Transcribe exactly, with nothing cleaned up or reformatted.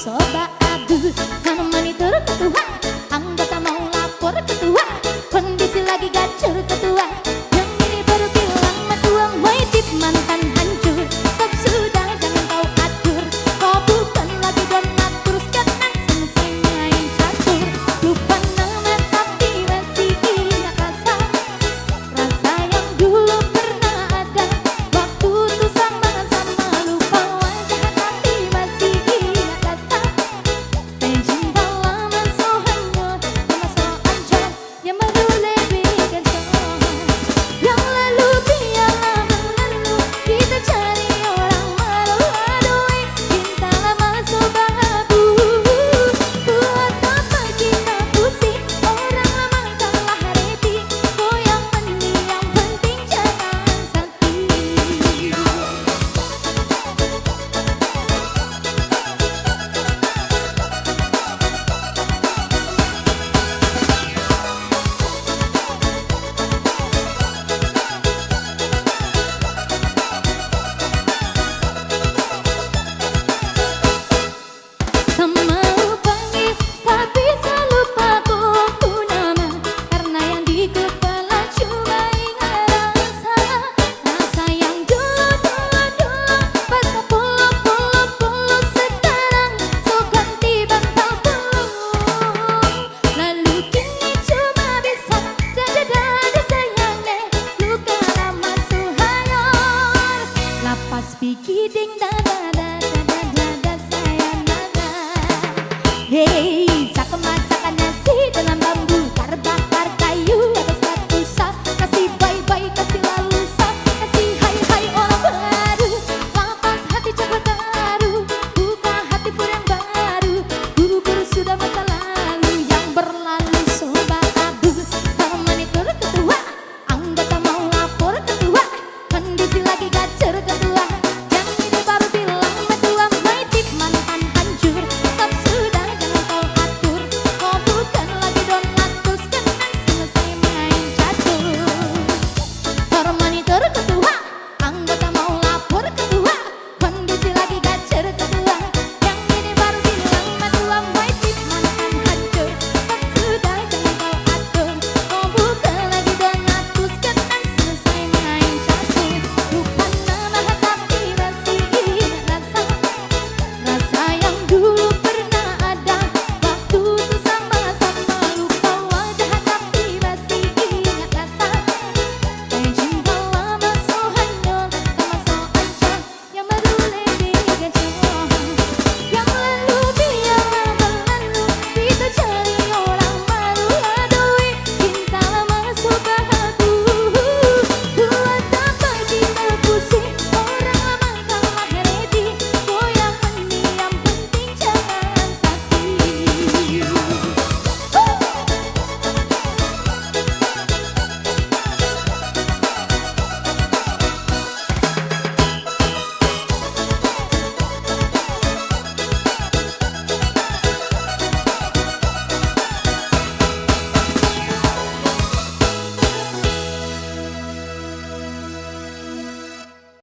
Coba adu, nan monitor ketua, anggota mau lapor ketua, kondisi lagi gacor ketua. Yang ini baru bilang matuang, wai tip mantan hancur. Stop sudah, jangan kau atur. Kau bukan lagi donatur, sekarang selesai main catur. Lupa nama tapi masih ingat rasa. Rasa yang dulu pernah ada, waktu tu sama-sama lupa wajah, tapi masih ingat rasa. Janji dalam masa hanyut, masa ancur, yang baru lebih kencang. Yang lalu biarlah berlalu, kita cari orang baru. Aduh, cinta lama so babu. Buat apa kita pusing, orang lama kalah reti. Kau yang mandi, yang penting jangan sakit. Sama panggil, tak bisa lupa kau pun nama. Karena yang di kepala cuma ingat rasa. Rasa yang dulu, dulu, dulu, pas polos, polos, polos, sekarang so ganti bantal belum. Lalu kini cuma bisa dada-dada sayang, eh, luka lama so hayor. Lapas pikir ding dada, dada, dada, dada sayang, dada. Hey.